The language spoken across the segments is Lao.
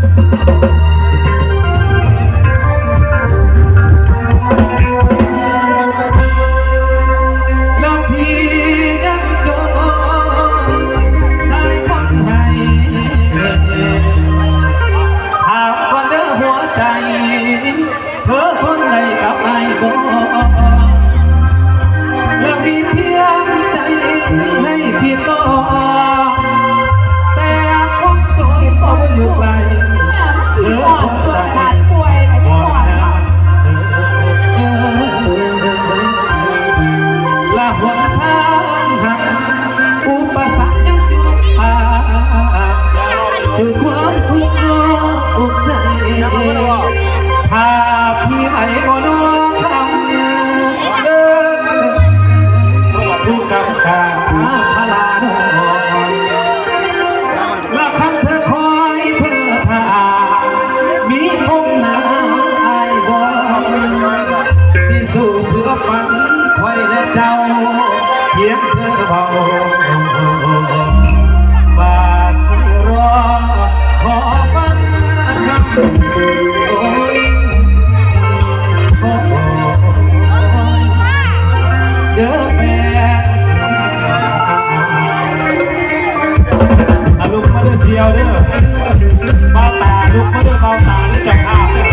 ແລ້ວພີ່ຍັງຈົ່ງສາຍຄົນໃດ ຖາມກ່ອນເດີຫົວໃຈ ເທີທົນໄດ້ກັບອ້າຍບໍ່? ແລ້ວມີພຽງໃຈໃຫ້ທີ່ຕ້ອງ ແຕ່ຄວາມຈົນບໍ່ຢູ່ໄກ ເທີທົນໄດ້ບໍ່ນານ ລະຫົນທາງຫັນ ອຸປະສັກຍັງຢູ່ຂ້າງ ຄືຄວາມທຸກເນາະອົກໃຈ ຖ້າພີ່ໄປບໍ່ນອນຄຳ ເດີ ຜູ້ກຳກາພະລານອນ ລະຄັນເທີຄອຍເທີຖ້າ ມີພົມໜ້າອ້າຍບໍ່? ຊິສູ້ເພື່ອຝັນ ຂ້ອຍແລະເຈົ້າ ພຽງເທີເວົ້າ ວ່າຊິລໍຂໍຟັງຄຳ ໂອ້ຍ ໂອ້ ເດີແຟນ. ອາ ລຸກມາເດີສ່ຽວເດີ ບ່າວຕາ ລຸກມາເດີ ບ່າວຕາ ເຈົ້າພາບເດີ.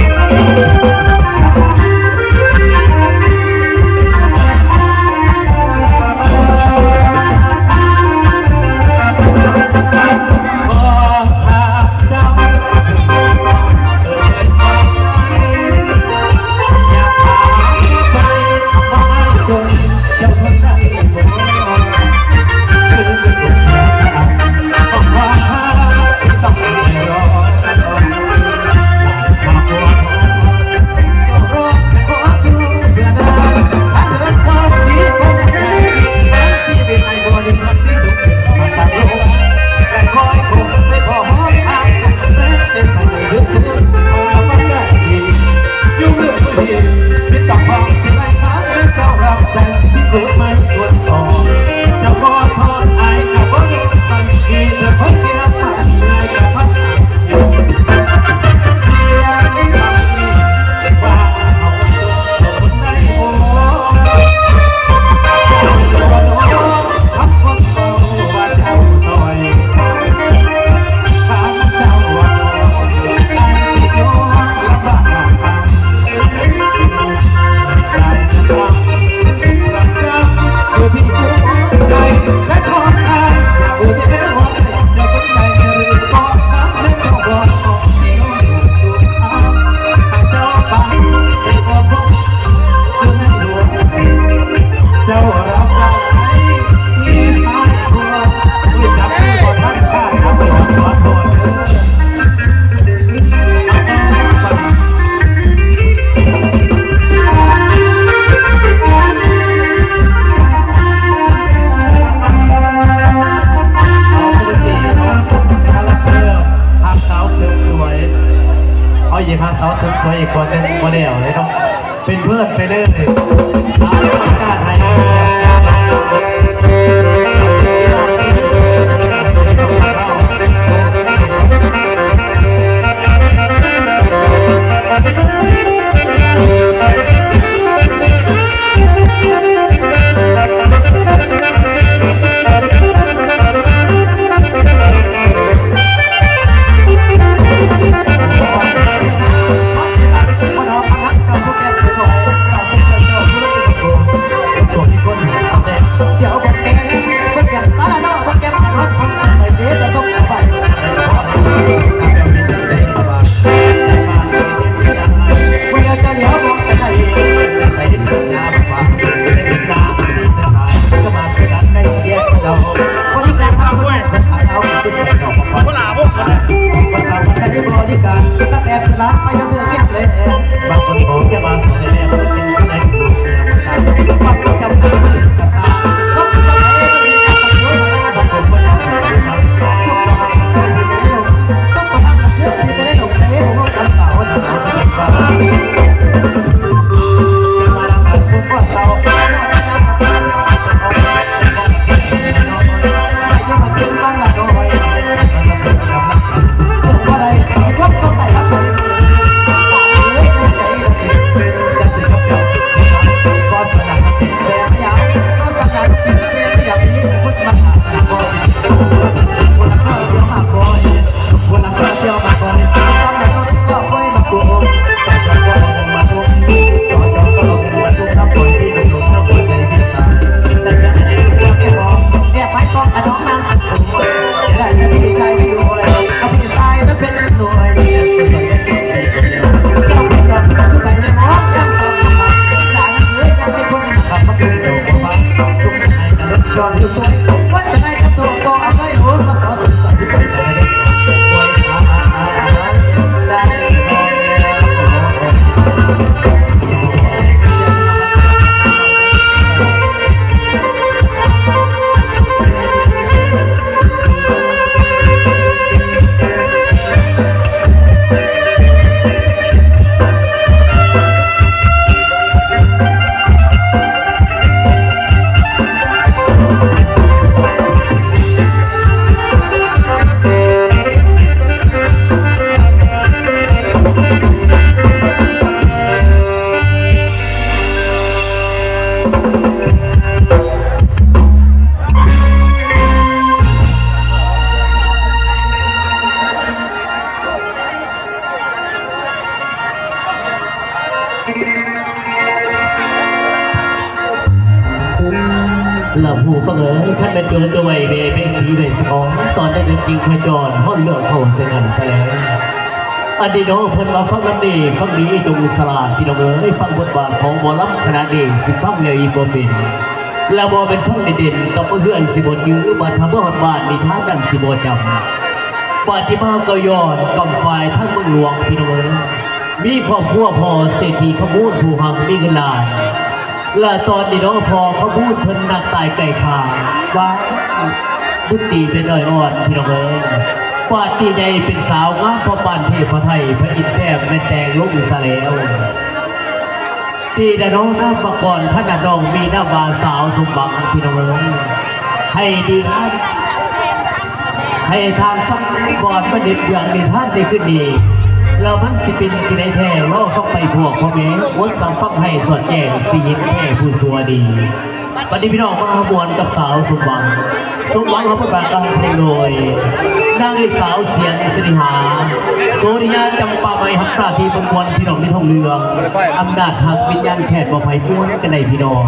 ເອົາອີກ ຫາສາວເສີມສວຍອີກຄົນໜຶ່ງ ບໍ່ແລ້ວເລີຍເນາະ ເປັນເພື່ອນໄປເລີຍ ເອົາປະກາດໃຫ້. ຜູ້ຟັງເອີຍ ຄັນແມ່ນໂຈນຈະໄຫວ້ແວ່ແພງສີໄວ້ສະກ່ອນ ຕອນນັ້ນຈຶ່ງຄ່ອຍຈອນ ຮ້ອນເລືອກເຂົ້າໃສ່ກັນສະແລ້ວ. ອັນນີ້ເນາະ ເພິ່ນວ່າຟັງນຳນີ້ ຟັງດີຈົ່ງສະຫຼາດ ພີ່ນ້ອງເອີຍ ຟັງບົດບາດຂອງໝໍລຳຄະນະນີ້ ຊິຟັງແລ້ວອີ່ບໍ່ເປັນ ລະບໍ່ແມ່ນຟັງເດັ່ນໆ ກັບເມືອເຮືອນຊິບໍ່ຈື່ ບາດຖ້າເມືອຮອດບ້ານ ນິທານນັ້ນຊິບໍ່ຈຳ. ບາດທີ່ມາກໍຍ້ອນກຳຝ່າຍທາງເມືອງຫຼວງ ພີ່ນ້ອງເອີຍ ມີຄອບຄົວພໍ່ເສດຖີຂະມູນຜູ້ຮັ່ງມີເງິນຫຼາຍ ລະຕອນນີ້ເນາະ ພໍ່ຂະມູນເພິ່ນນັກຕາຍໃກ້ຂ້າ ວ່າບຸດຕີເປັນນ້ອຍອ່ອນ ພີ່ນ້ອງເອີຍ ປາດຕີໃຫຍ່ເປັນສາວງາມພໍປານເທບພະໄທ ພະອິນແຕ້ມແມ່ນແຕ່ງລົງສະແລ້ວ. ທີ່ດານ້ອງນາມມະກອນຂະໜາດນ້ອງມີນາມວ່າສາວສົມຫວັງ ພີ່ນ້ອງເອີຍ ໃຫ້ດີ ໃຫ້ທ່ານຟັງກ່ອນມາເດັດເລື່ອງນິທານໃນຄືນນີ້ ແລ້ວມັນຊິເປັນຈັ່ງໃດແທ້ ລໍຟັງໄປພວກພໍ່ແມ່ ອົດສັງຟັງໃຫ້ສອດແຈ້ງ ຊິເຫັນແທ້ຜູ້ຊົ່ວດີ. ບັດນີ້ພີ່ນ້ອງມາມ່ວນກັບສາວສົມຫວັງ ສົມຫວັງຮັບປະການການສະແດງໂດຍ ນາງເອກສາວສຽງສິລິຫາ ໂສລິຍາ ຈຳປາໄມ ຮັບໜ້າທີ່ມ່ວນໆ ພີ່ນ້ອງມີທອງເຫຼືອງ ອຳນາດຮັກວິນຍານແຄດບໍ່ໃຜມ່ວນກັນໄດ້ພີ່ນ້ອງ.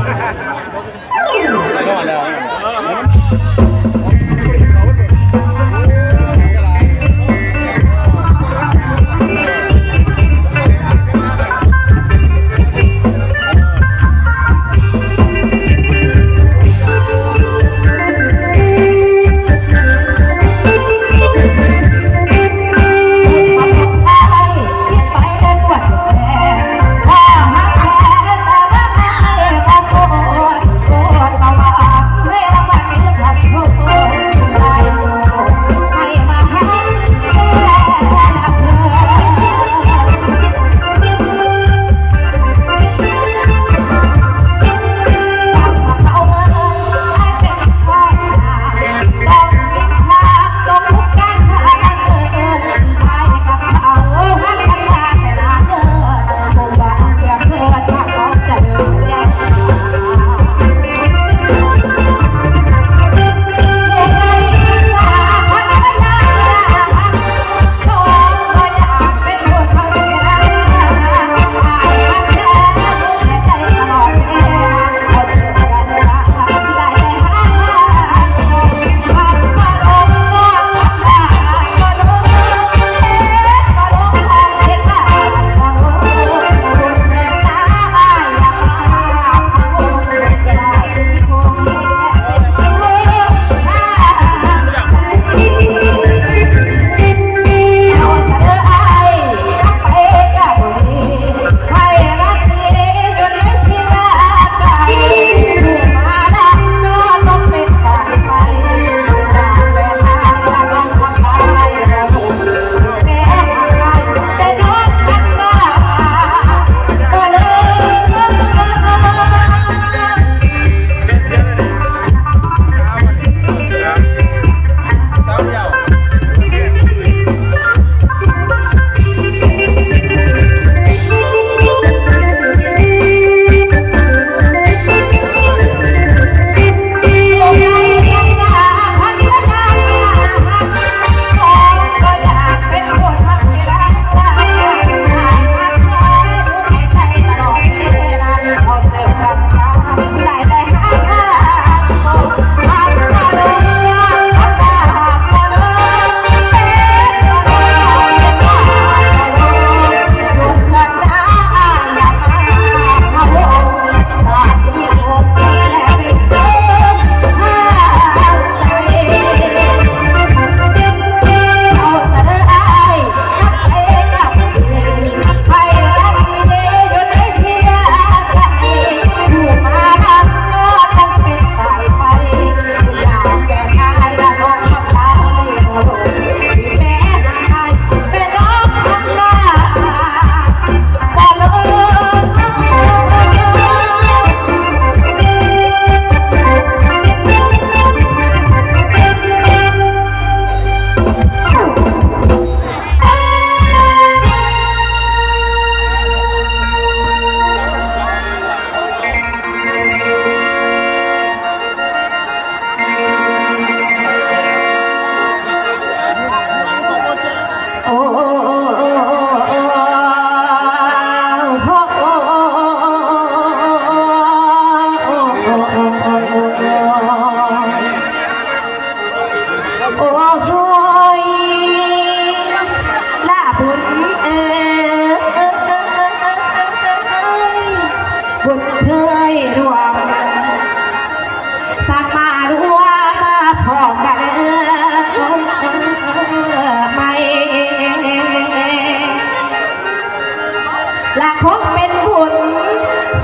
ລະຄົງເປັນບຸນ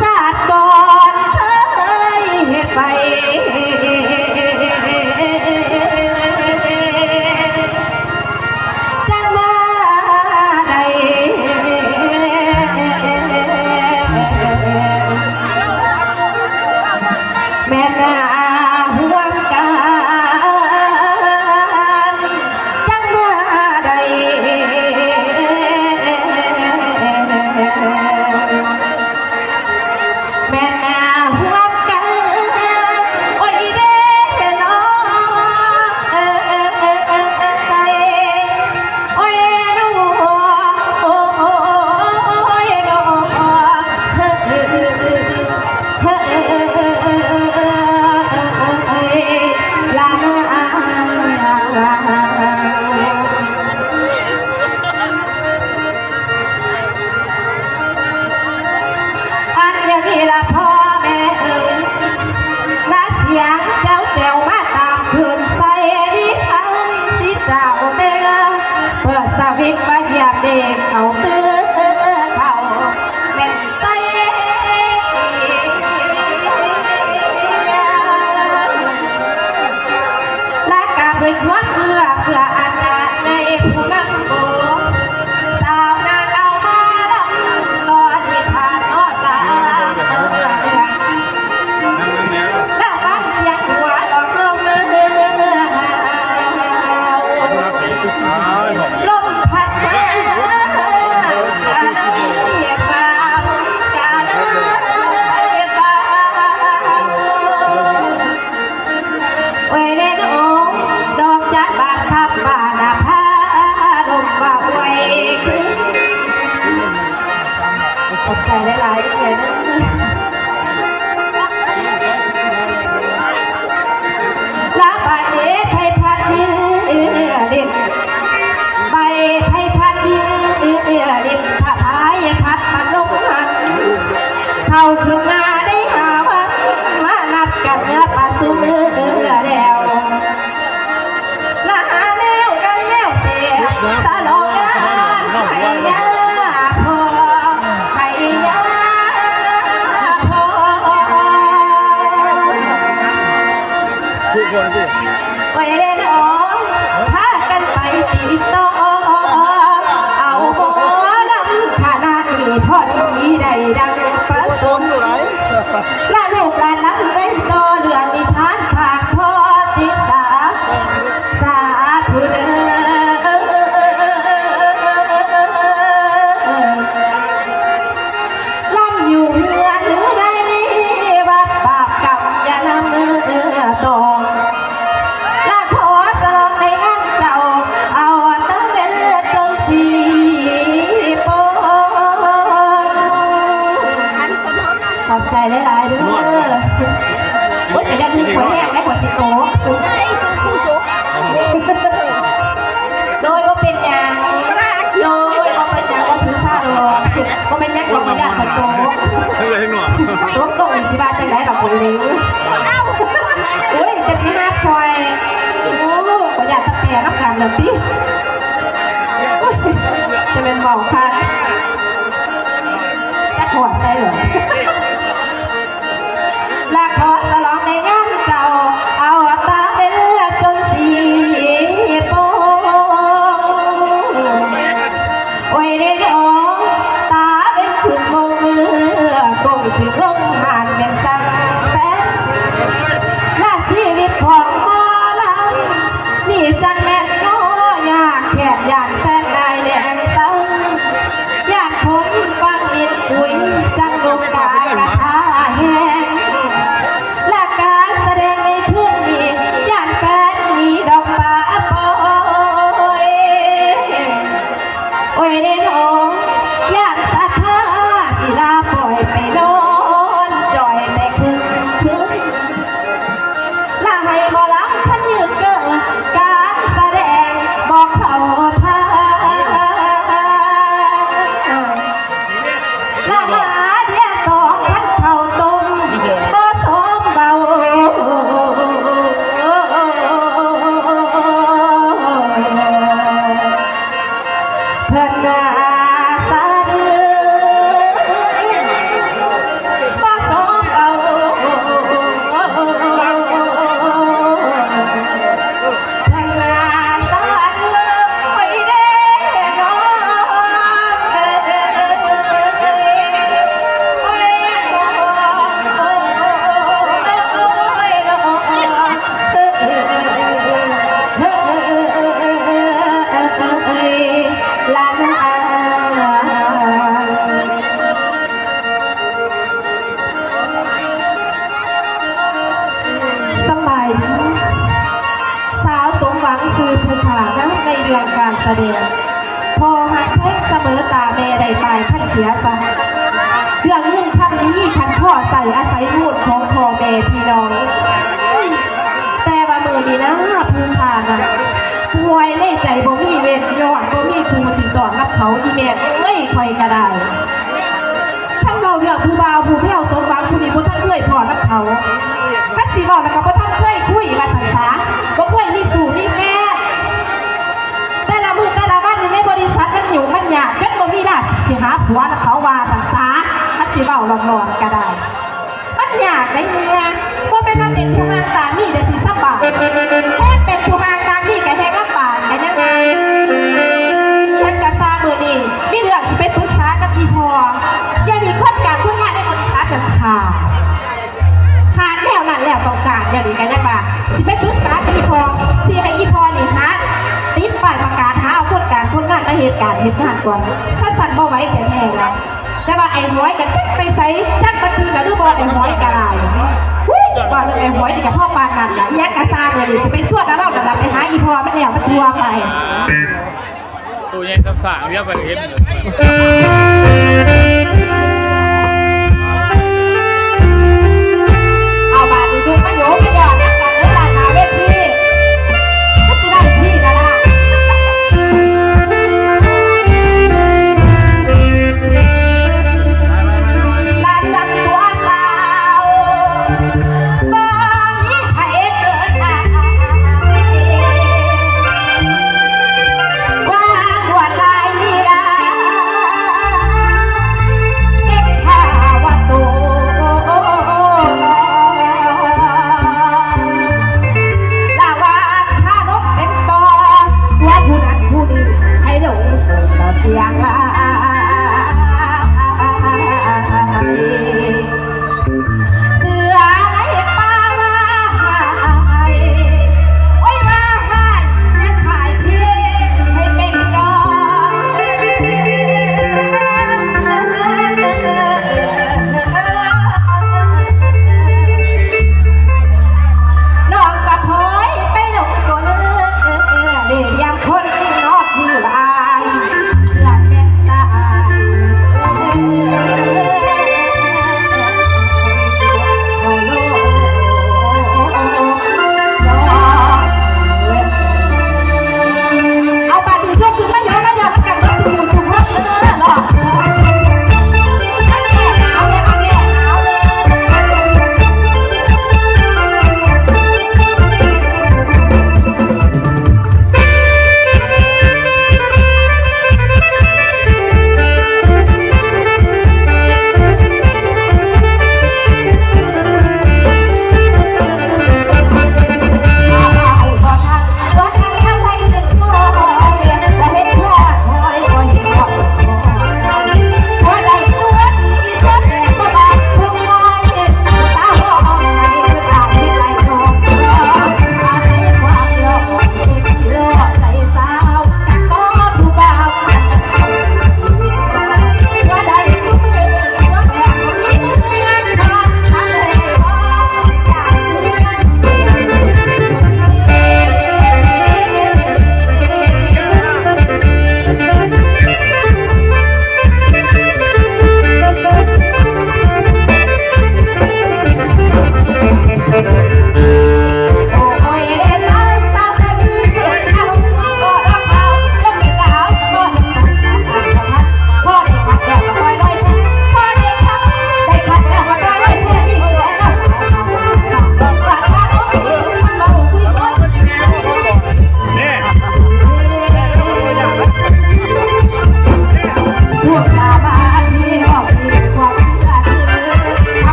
ຊາດກ່ອນເຄີຍເຮັດໄວ້ ຈັ່ງມາໄດ້ ແມ່ນຫາຮ່ວມກັນ ຈັ່ງມາໄດ້ ແມ່ນຫາຮ່ວມກັນ ໂອ້ຍເດ້ເນາະ ເອີ ໂອ້ຍເນາະ ໂອ້ຍເນາະ ເອີ ລະນາ ອັນດຽວນີ້ລະພໍ່ແມ່ເອີຍ ລະສຽງແຈວໆມາຕາມຄືນໃສ່ ໃຫ້ເຈົ້າແມ່ ເປີດສະວິດວ່າຢາກເດັກເອົາມືເຂົ້າ ແມ່ນໃສ່ ລະກະດ້ວຍຄວາມເອື້ອເຟື້ອອັນຍາດໃນຜູ້ນຳໂບ ສາວນາງເອົາມາລຳຕໍ່ນິທານເນາະຕາ ລະຟັງສຽງຫົວຫຼອກລົມ ລົມພັດມາ ກະເລີຍຟ້າວ ກະເລີຍຟ້າວ ໂອ້ຍເດ້ເນາະ ດອກຈານບານຄຳບານນະພາ ລົມວ່າອວຍຄື ຂອບໃຈຫຼາຍໆເດີ້ ລະບາດນີ້ໄພພັດເຫຼັ້ນ ໃບໄພພັດເຫຼັ້ນ ພະພາຍພັດມາລົງຫັນ ເຂົ້າຂຶ້ນໜ້າໄດ້ຫ້າວັນ ມານັດກັນເມືອປະຊຸມແລ້ວ ລະຫາແນວກັນແນວເສຍ ສະຫຼອງງານໃຫ້ຍາພໍ່ ໃຫ້ຍາພໍ່ ໂອ້ຍເດ້ເນາະ ພາກັນໄປຕິດຕໍ່ ເອົາໝໍລຳຄະນະນີ້ພໍດີໄດ້ດັ່ງປະສົງ ລະລູກຫຼານນຳໄດ້ຕໍ່ເລື່ອງນິທານພາກພໍ່ຕິສາ ສາທຸເດີ້ ລຳຢູ່ເຮືອນໃນວັດບາບກຳຢ່ານຳຕໍ່ ລະຂໍສະຫຼອງໃນງານເຈົ້າ ເອົາຕາເວັນຈົນສີໂປ່ງ ຂອບໃຈຫຼາຍໆເດີ້ ໂອ້ຍ ກະຢ່າດຶງຂ້ອຍແຮງໄດ໋ ຂ້ອຍຊິຕົກ ໂດຍບໍ່ເປັນຫຍັງ ໂດຍບໍ່ເປັນຫຍັງ ບໍ່ຖືສາດອກ ບໍ່ແມ່ນຫຍັງດອກ ຂ້ອຍຢ້ານຂ້ອຍຕົກ ຕົກລົງຊິວ່າຈັ່ງໃດດອກ ໂອ້ຍ ໂອ້ຍ ຈະຊິຫາຂ້ອຍ ໂອ້ ຂ້ອຍຢ້ານຕາແປນຳກັນລະຕິ ໂອ້ຍ ຈະແມ່ນເວົ້າຄັກ ຈັກຮອດໃສເລີຍ ລະຂໍສະຫຼອງໃນງານເຈົ້າ ເອົາຕາເວັນຈົນສີໂປ່ງ ໂອ້ຍເດ້ເນາະ ຕາເວັນຂຶ້ນໂມງ ເມື່ອກົງຈຶ່ງລົງຫານແມ່ນສັງແປງ ລະຊີວິດຂອງໝໍລຳ ນີ້ຈັ່ງແມ່ນເນາະ ຍາກແຄ້ນຢ້ານແຟນນາຍແດງເຊົາ ຢ້ານຄົນຟັງມິດຄຸຍ ຈັ່ງລົງກາກະທາແຮງ ລະການສະແດງໃນຄືນນີ້ ຢ້ານແຟນໜີດອກປາປ່ອຍ ໂອ້ຍເດ້ເນາະ ຢ້ານສັດທາສິລາປ່ອຍໄປນອນຈ່ອຍແຕ່ຄຶ່ງຄືນ ລະໃຫ້ໝໍລຳພັນຍືນເກີນ ການສະແດງບໍ່ເຂົ້າທ່າ ລະມາດຽວຕອກພັນເຂົ້າຕົ້ມບໍ່ສົມເວົ້າ ເພິ່ນວ່າ ສະແດງ ພໍ່ຮັກແພງສະເໝີຕາແມ່ໄດ້ຕາຍພັນເສຍຊະ. ເລື່ອງເງິນຄຳນີ້ຄັນພໍໃຊ້ອາໄສມູນຂອງພໍ່ແມ່ພີ່ນ້ອງ ແຕ່ວ່າມື້ນີ້ນະ ຜູ້ຂ້ານັ້ນປ່ວຍໃນໃຈບໍ່ມີເວັດ ຍ້ອນບໍ່ມີຜູ້ຊິສອນນຳເຂົາ. ອີແມ່ເອີຍ ຂ້ອຍກະໄດ້ ຄັນເວົ້າເລື່ອງຜູ້ບ່າວຜູ້ແພ້ວສົມຫວັງ ຜູ້ນີ້ບໍ່ທັນເຄີຍພໍ້ນຳເຂົາ. ຄັນຊິເວົ້າແລ້ວກໍບໍ່ທັນເຄີຍຄຸຍວ່າຊັ້ນສາ ບໍ່ເຄີຍມີຊູ້ມີແຟນ. ແຕ່ລະມື້ແຕ່ລະວັນຢູ່ໃນບໍລິສັດມັນຫຍຸ້ງມັນຍາກ ຈົນບໍ່ມີເວລາຊິຫາຜົວນຳເຂົາວ່າຊັ້ນສາ. ຄັນຊິເວົ້າຫຼອກໆກໍໄດ້ ມັນຍາກໄດ໋ເມຍ. ບໍ່ແມ່ນວ່າເປັນຜູ້ຮ່າງຕາມີແຕ່ຊິສະບາຍ ແທ້ເປັນຜູ້ຮ່າງຕາມີກໍແຮງລຳບາກ ກໍຍັງວ່າ ຫຍັງກະຊ່າງ ມື້ນີ້ມີເລື່ອງຊິໄປປຶກສາກັບອີ່ພໍ່. ດຽວນີ້ຄົນການຄົນງານໃນບໍລິສັດນັ້ນຂາດ ຂາດແນວນັ້ນແລ້ວຕ້ອງການ. ດຽວນີ້ກໍຍັງວ່າຊິໄປປຶກສາກັບອີ່ພໍ່ ຊິໃຫ້ອີ່ພໍ່ນີ້ຫາຕິດປ້າຍປະກາດ ຫາເອົາຄົນການຄົນງານມາເຮັດການເຮັດງານກ່ອນ. ຄັນຊັ້ນບໍ່ໄຫວແທ້ໆແລ້ວ. ແຕ່ວ່າໄອ້ຫວຍກໍຈັກໄປໃສ ຈັກມາຕື່ນລະຫຼືບໍ່ ໄອ້ຫວຍກໍໄດ້. ຫູ້ຍ ວ່າເລື່ອງໄອ້ຫວຍນີ້ກໍພໍປານນັ້ນລະ. ອີຫຍັງກະຊ່າງ ດຽວນີ້ຊິໄປຊວນເອົາລາວນັ້ນລະ ໄປຫາອີ່ພໍ່ມັນແລ້ວ ມັນທົ່ວໄປ. ໂຕໃຫຍ່ຊຳສ້າງ ດຽວໄປເຫັນ. ເອົາບາດນີ້ ມາໂຍມມາຢໍ້ນຳກັນເດີ ດ້ານໜ້າເວທີ ຄືຊິໄດ້ທີ່ລະລະ. ລະເລື່ອງຕົວສາວ ບໍ່ມີໃຜເກີນອາຍ ວ່າລວດລາຍລີລາ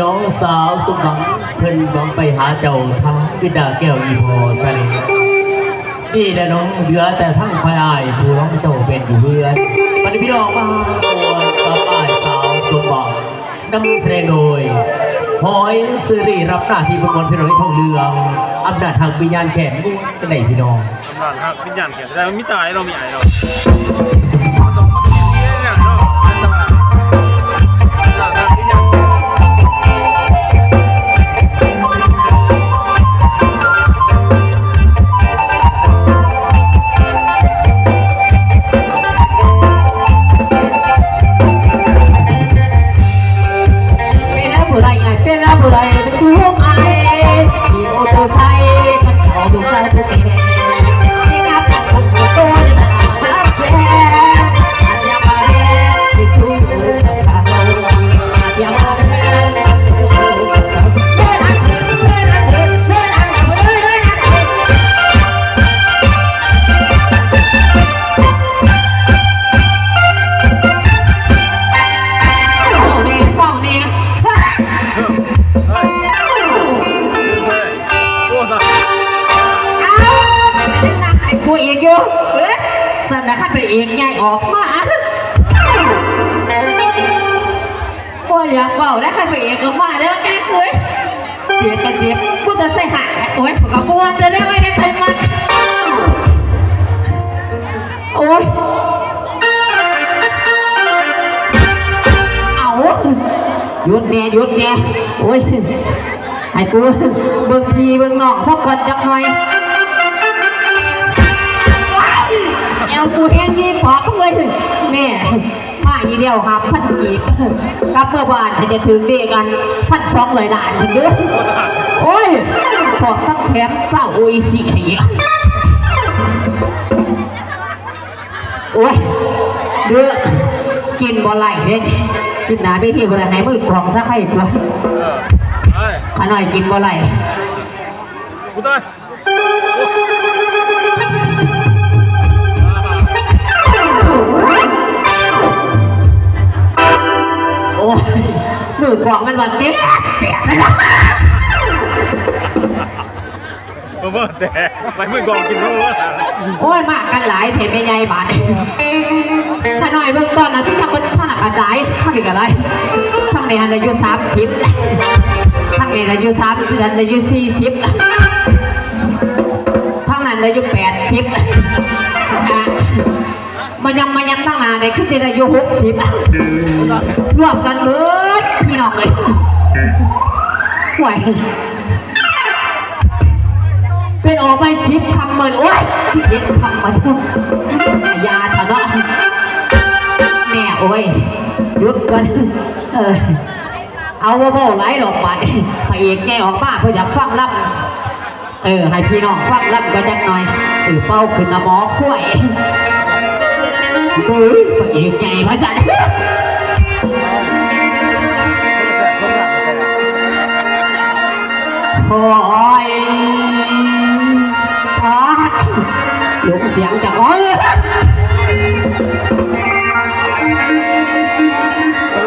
ນ້ອງສາວສົມຫວັງ ເພິ່ນຫວັງໄປຫາເຈົ້າທາງວິດາແກ້ວອີ່ພໍ່ສະເລ. ນີ້ແຫຼະນ້ອງ ເຫຼືອແຕ່ທາງຝ່າຍອ້າຍຜູ້ນ້ອງເຈົ້າເປັນຢູ່ເຮືອນ. ບັດນີ້ພີ່ນ້ອງມາຮ່ວມກັບອ້າຍສາວສົມຫວັງ ນຳສະແດງໂດຍ ຫອຍ ເຊີຣີ ຮັບໜ້າທີ່ເປັນໝົດພີ່ນ້ອງ ໃນທ້ອງເລື່ອງ ອຳນາດຮັກວິນຍານແຄ້ນ ມ່ວນກັນໄດ້ພີ່ນ້ອງ. ອຳນາດຮັກວິນຍານແຄ້ນ ແຕ່ວ່າມີຕາຍເນາະ ມີອາຍເນາະ. กูอีกอยู่ เอ้ย สันนะ คันพระเอกใหญ่ออกมา บ่อยากเว้าแล้ว คันพระเอกออกมาแล้ว แม่งเอ้ย เสียบก็เสียบ กูจะใส่หาง โอ๊ย กูก็ม่วนเลย ได้ไว้ได้ใครมา โอ๊ย เอา หยุดแน่ หยุดแน่ โอ๊ย ให้กูเบิ่งพี่เบิ่งน้องสักก่อนจักหน่อย แอวกูแฮงดีปอบเลย แม่ มาอีเดียว ห้าพัน กีบ กลับเมือบ้านให้จะถือเลขอัน พันสองร้อย ล้านเด้อ โอ๊ย ขอบทั้งแถมเจ้าโออิชิให้อีก โอ๊ย เด้อ กินบ่ไหลเด้ ขึ้นหน้าเวทีบ่ได้ ให้มือกลองซะใครตัว เออ ไป ข้าน้อยกินบ่ไหล กูตาย โอ๊ย มือกลองมันว่าเจ็บ เจ็บ บ่เบิ่งแต่ ไปมือกลองกินบ่เบิ่ง โอ๊ย มากันหลายแท้แม่ใหญ่บาด ข้าน้อยเบิ่งก่อนนะ พี่ทำบ่ทันกระจาย ทางนี้ก็ได้ ทางนี้หันอายุสามสิบ ทางนี้อายุสามสิบ อายุสี่สิบ ทางนั้นอายุแปดสิบ อ่ะ มายัง มายังทางหน้าได้คือสิได้อายุหกสิบ รวมกันเบิดพี่น้องเอ้ย ห่วย เป็นออกไปสิบคำเมิน โอ๊ย สิบเอ็ดคำเมิน อย่าเถาะเนาะ แม่ โอ๊ย หยุดก่อน เออ เอาบ่เว้าหลายดอกบาดนี้ พระเอกใหญ่ออกมา เพิ่นอยากฟังลำ เออ ให้พี่น้องฟังลำก็จักหน่อย เออ เป่าขึ้นนะหมอควาย เฮ้ย พระเอกใหญ่มาสั่น คอย พาด ลงเสียงจาก โอ๊ย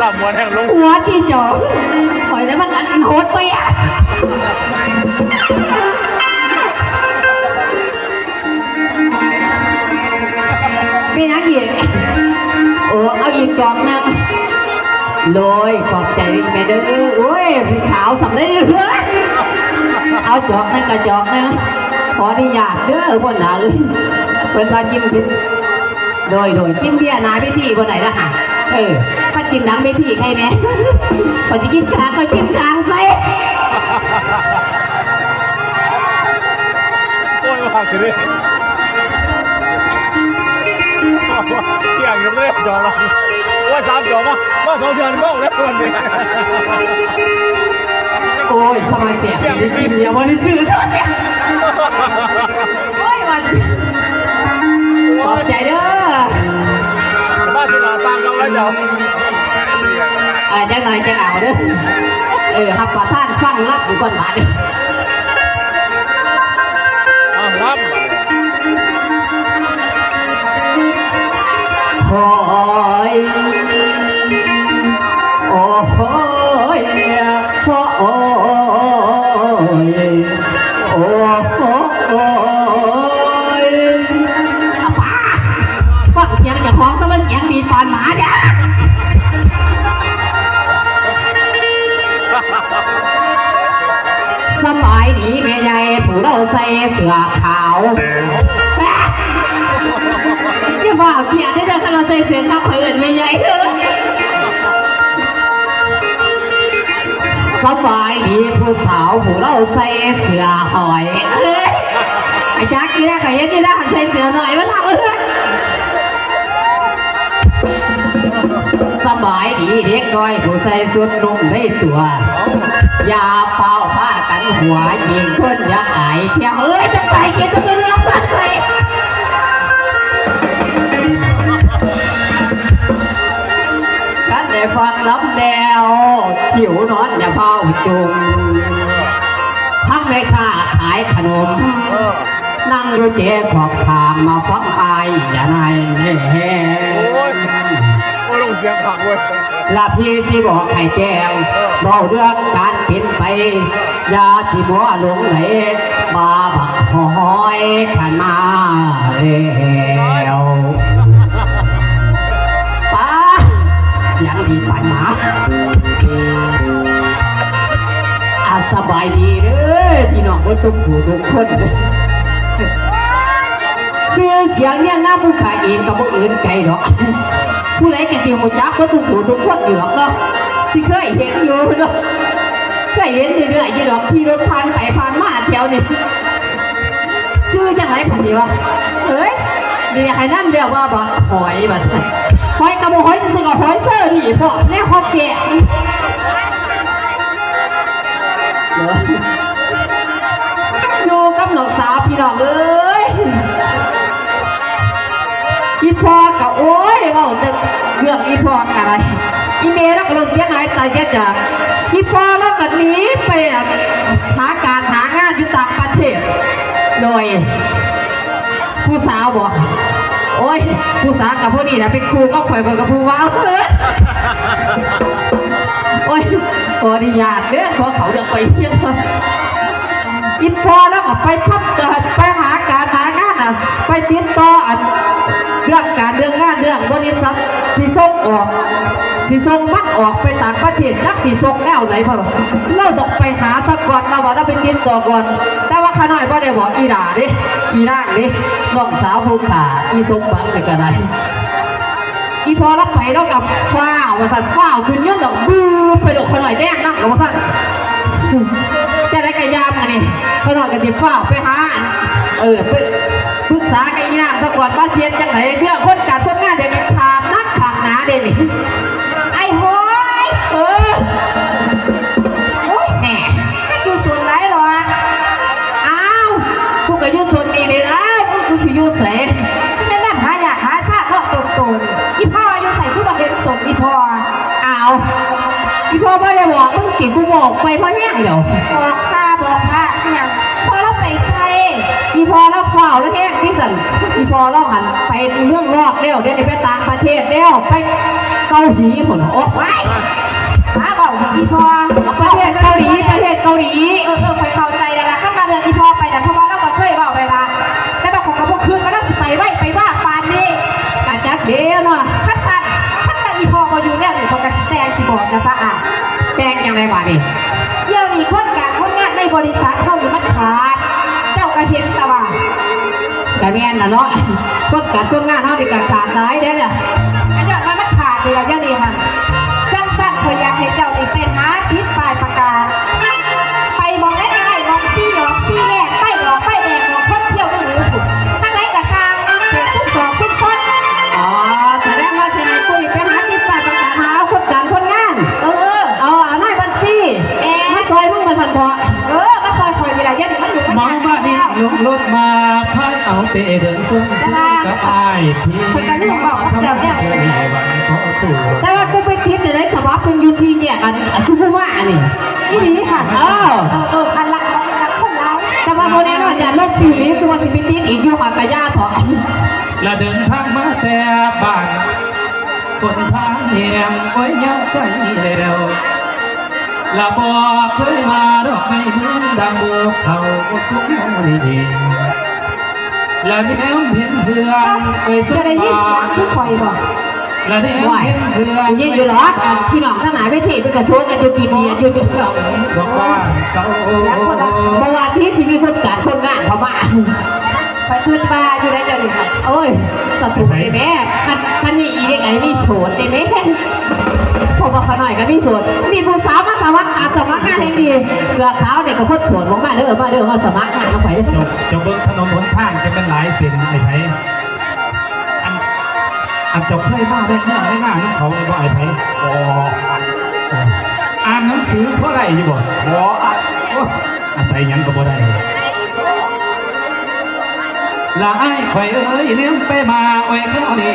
ลำมวนแห่งลง หัวที่จอ คอยแล้วมันอันโหดไปอะ มีหยังอีก โอ้ เอาอีกจอกหนึ่ง โดย ขอบใจแม่เด้อ โอ้ย ผู้สาวสำเร็จ เอาจอกหนึ่งก็จอกหนึ่ง ขออนุญาตเด้อ พ่อหนาเอ้ย เพิ่นว่ากิน โดย โดย กินเบียร์หน้าเวทีบ่ได้นะหะ เออ ถ้ากินหลังเวทีใครแน่ ข้อยสิกินกลาง ข้อยกินกลางใส่ โอ๊ย ว่าคือเด้ เที่ยงอยู่เด้ จอละ โอ๊ย สามจอมา มาสองเทื่อเมาแล้วเพิ่นนี่ โอ๊ย สบายแสบ ได้กินเบียร์บ่ได้ซื้อ โอ๊ย ว่า ขอบใจเด้อ มาสิลาตามเราแล้วเจ้า เออ จักหน่อยจักเอาเด้อ เออ รับประทานฟังลำก่อนบาดนี้ เอาลำ โอ้ย โอ้ย ໃສ່ເສື້ອຂາວ. ຢ່າວ່າກຽດເດີ ຄັນລາວໃສ່ເສື້ອຂາວ ຂ້ອຍເອີ້ນແມ່ໃຫຍ່ເດີ. ສະບາຍດີຜູ້ສາວຜູ້ລາວໃສ່ເສື້ອຫອຍ. ເອີຍ ໄອ້ຈັກນີ້ນະ ກໍເຫັນຢູ່ນະ ຄັນໃສ່ເສື້ອໜ້ອຍມັນລາວເອີຍ. ສະບາຍດີເດັກນ້ອຍຜູ້ໃສ່ຊຸດນຸ່ງໃນຕົວ. ຢ່າຟ້າວພາກັນຫົວ ຍິງຄົນຢາກອາຍ. ທ່ຽວເອີຍ ຈັກໄປເຮັດຈັກເລື່ອງສັດໄປ. ຄັນໄດ້ຟັງລຳແລ້ວ ຫິວນອນຢ່າຟ້າວຈຸ່ມ. ທັງແມ່ຄ້າຂາຍຂະໜົມ ເອີ ນັ່ງຢູ່ເຈຂອບຂ້າງມາຟັງອ້າຍຢ່ານາຍແນ່. ໂອ້ຍ ໂອ້ຍ ລົງສຽງຄັກເວີຍ. ລະພີ່ຊິບອກໃຫ້ແຈ້ງ ເອີ ເວົ້າເລື່ອງການເປັນໄປ ຢ່າຊິມົວຫຼົງໄຫຼ ວ່າບັກຫອຍຂະໜາແລ້ວ. ປ້າ ສຽງດີປານໝາ. ອາ ສະບາຍດີເດີພີ່ນ້ອງເບິດທຸກຜູ້ທຸກຄົນ. ຊື່ສຽງຮຽງນາມຜູ້ຂ້າເອງກໍບໍ່ອື່ນໄກດອກ ຜູ້ໃດກໍຊິຮູ້ຈັກເບິດທຸກຜູ້ທຸກຄົນຢູ່ດອກເນາະ. ຊິເຄີຍເຫັນຢູ່ເນາະ ເຄີຍເຫັນເລື້ອຍໆຢູ່ດອກ ຂີ່ລົດຜ່ານໄປຜ່ານມາແຖວນີ້. ຊື່ຈັ່ງໃດພຸ້ນນີ້ວະ? ເອີຍ ນີ້ໃຫ້ນຳຮຽກວ່າບັກຫອຍວ່າຊັ້ນ. ຫອຍກໍບໍ່ຫອຍຊື່ໆ ກໍຫອຍເຊີນີ້ພໍ້ ແນວເຂົາແກະ. ຢູ່ກັບນ້ອງສາວພີ່ນ້ອງເອີຍ ອີ່ພໍ່ກໍ ໂອ້ຍ ເວົ້າແຕ່ເລື່ອງອີ່ພໍ່ກໍໄດ້ ອີ່ແມ່ລາວກໍລົມເສຍຫາຍຕາຍເສຍຈາກ. ອີ່ພໍ່ລາວກໍໜີໄປຫາການຫາງານຢູ່ຕ່າງປະເທດ ໂດຍ ຜູ້ສາວບໍ? ໂອ້ຍ ຜູ້ສາວກໍຜູ້ນີ້ລະ ເປັນຄູ່ກັບຂ້ອຍ ຂ້ອຍກໍຜູ້ວ່າ ໂອ້ຍ ຂໍອະນຸຍາດເດີ ຂໍເຂົ້າເລື່ອງໄປຮຽນ. ອີ່ພໍ່ລາວກໍໄປທຳ ໄປຫາການຫາງານນະ ໄປຕິດຕໍ່ອັນເລື່ອງການເລື່ອງງານເລື່ອງບໍລິສັດ ຊິສົ່ງອອກ ຊິສົ່ງມັນອອກໄປຕ່າງປະເທດ ຈັກຊິສົ່ງແນວໃດ ເພາະລາວຕ້ອງໄປຫາສາກ່ອນ ລາວວ່າລາວໄປຕິດຕໍ່ກ່ອນ. ແຕ່ວ່າຂ້ານ້ອຍບໍ່ໄດ້ບອກ ອີ່ຫຼ້າເດ້ ອີ່ນາງເດ້ ນ້ອງສາວຜູ້ຂ້າ ອີ່ສົມຫວັງນີ້ກໍໄດ້. ອີ່ພໍ່ລາວໄປລາວກໍຟ້າວວ່າຊັ້ນ ຟ້າວຂຶ້ນຍົນດອກ ບືບໄປໂລດ ຂ້ານ້ອຍແນມນຳກໍບໍ່ທັນ. ຈັ່ງໃດກໍຢ່າ ມື້ນີ້ຂ້ານ້ອຍກໍຊິຟ້າວໄປຫາ ເອີ ປຶກສາກັບອີ່ນາງສາກ່ອນວ່າຊິເຮັດຈັ່ງໃດ ເລື່ອງຄົນການຄົນງານເດ ກໍຂາດໜັກຂາດໜາເດນີ້. ອ້າຍຫອຍ ເອີ ໂອ້ຍ ແນ່ ຈັກຢູ່ສູນໃດລະວະ? ອ້າວ ກູກໍຢູ່ສູນນີ້ເດລະ ມຶງ ກູຊິຢູ່ໃສ? ແມ່ນນຳຫາຍາກຫາຊາເນາະ ໂຕນໆ. ອີ່ພໍ່ຢູ່ໃສ ຄືບໍ່ເຫັນສົມອີ່ພໍ່? ອ້າວ ອີ່ພໍ່ບໍ່ໄດ້ບອກມຶງຕິ ກູບອກໄປພໍແຮງແລ້ວ. ບອກພະ ບອກພະ ອີ່ຫຍັງ? ພໍ່ລາວໄປໃສ? ອີ່ພໍ່ລາວຟ້າວລາວແຮງຕິຊັ້ນ. ອີ່ພໍ່ລາວຫັ້ນໄປເມືອງນອກແລ້ວ ດຽວນີ້ໄປຕ່າງປະເທດແລ້ວ ໄປເກົາຫຼີພຸ້ນ. ໂອ້ ວ້າຍ ຫາເວົ້າອີ່ພໍ່ ປະເທດເກົາຫຼີ ປະເທດເກົາຫຼີ. ເອີໆ ຂ້ອຍເຂົ້າໃຈແລ້ວລະ ຄັນວ່າເລື່ອງອີ່ພໍ່ໄປນັ້ນ ເພາະວ່າລາວກໍເຄີຍເວົ້າໄວ້ລະ ແຕ່ວ່າຂ້ອຍກໍບໍ່ຄິດວ່າລາວຊິໄປໄວໄປວາປານນີ້. ກະຈັກແລ້ວເນາະ. ຄັນຊັ້ນ ຄັນວ່າອີ່ພໍ່ບໍ່ຢູ່ແນວນີ້ ຂ້ອຍກໍຊິແຕ່ງ ຊິບອກລະຊະອາ. ແຕ່ງຈັ່ງໃດບາດນີ້? ດຽວນີ້ຄົນການຄົນງານໃນບໍລິສັດເຮົານີ້ມັນຂາດ ເຈົ້າກໍເຫັນແຕ່ວ່າ. ກະແມ່ນລະເນາະ ຄົນການຄົນງານເຮົານີ້ກະຂາດຫຼາຍເດ້ລະ. ກະຍ້ອນວ່າມັນຂາດນີ້ລະ ດຽວນີ້ຫັ້ນ. ຈັ່ງຊັ້ນຂ້ອຍຢາກໃຫ້ເຈົ້ານີ້ໄປຫາຕິດປ້າຍປະກາດ ໄປໝ່ອງໃດກໍໄດ້ ໝ່ອງສີ່ແຍກ ສີ່ແຍກ ໄຟດອກ ໄຟແດງ ໝ່ອງຄົນທ່ຽວໜູໆ ທາງໃດກໍຊ່າງ ເຂດຊຸມສອງຊຸມຊົນ. ອໍ ສະແດງວ່າຊິໃຫ້ກູນີ້ໄປຫາຕິດປ້າຍປະກາດ ຫາເອົາຄົນການຄົນງານ. ເອີ ເອົາ ເອົານາຍບັນຊີ ແມ່ນ ມາຊ່ອຍມຶງວ່າຊັ້ນເຖາະ. ເອີ ມາຊ່ອຍຂ້ອຍນີ້ລະ ຢ່າໃຫ້ມັນຫຍຸ້ງມັນຍາກ. ເມົາມານີ້ລົງລົດມາ ພາເອົາເປເດີນຊົມຊື່ກັບອ້າຍພີ່ ຂ້ອຍກໍລືມບອກເຈົ້າແລ້ວ. ແຕ່ວ່າກູໄປຕິດໄດ້ສະບັບໜຶ່ງຢູ່ທີ່ແຍກອັນ ອັນຊຸມພູມານີ້. ອີ່ຫຼີຫະ? ເອີ ເອີ ເອີ ອັນລະ ອັນລະຄົນລາວ. ແຕ່ວ່າບໍ່ແນ່ນອນ ຢ້ານລົບປີນີ້ ຄືວ່າຊິໄປຕິດອີກຢູ່ຫາກະຢ່າເຖາະ. ລະເດີນທາງມາແຕ່ບ້ານ ຫົນທາງແຫ້ງ ໂອ້ຍ ຍາມໃກ້ແລ້ວ ລະບໍ່ເຄີຍມາດອກໄມ້ເມືອງ ດຳບໍ່ເຂົ້າສູ່ນີ້ ລະແນມເຫັນເພື່ອນໄປ ເຈົ້າໄດ້ຍິນສຽງຄືຂ້ອຍບໍ່? ລະແນມເຫັນເພື່ອນ ໄດ້ຍິນຢູ່ດອກ ອັນພີ່ນ້ອງທາງໜ້າເວທີເພິ່ນກະໂຊກັນຢູ່ ກີດເບຍຢູ່ ຢູ່ຫຼັງດອກບ້ານເກົ່າ ບໍ່ວ່າທີ່ຊິມີຄົນການຄົນງານ ຂ້ອຍຄິດວ່າຢູ່ໃດເຈົ້ານີ້ ໂອ້ຍ ສະທຸກເດ້ແມ້ ຄັນ ຄັນມີອີເດັກອັນນີ້ມີໂສດເດ້ແມ້ ເພາະວ່າຂ້ານ້ອຍກໍມີໂສດ ມີຜູ້ສາວມາສະໝັກການສະໝັກງານແຮ່ງດີ ເສື້ອຂາວນີ້ກໍຄົນໂສດ ມາເດີ ມາເດີ ມາສະໝັກງານນຳຂ້ອຍເດີ. ເຈົ້າ ເຈົ້າເບິ່ງຖະໜົນຫົນທາງຈະແມ່ນຫຼາຍເສັ້ນ ໄອ້ໄພ ອັນ ອັນເຈົ້າເຄີຍມາແລກເມືອງແລກນານຳເຂົາແມ່ນບໍ່ ອ້າຍໄພ? ບໍ່ ອ່ານໜັງສືພໍໄດ້ຢູ່ບໍ່? ບໍ່ ອາ ໂອ້ ອາໄສຫຍັງກໍບໍ່ໄດ້. ລະອ້າຍຂ້ອຍເອີຍ ແນມໄປມາ ໂອ້ຍ ແຖວນີ້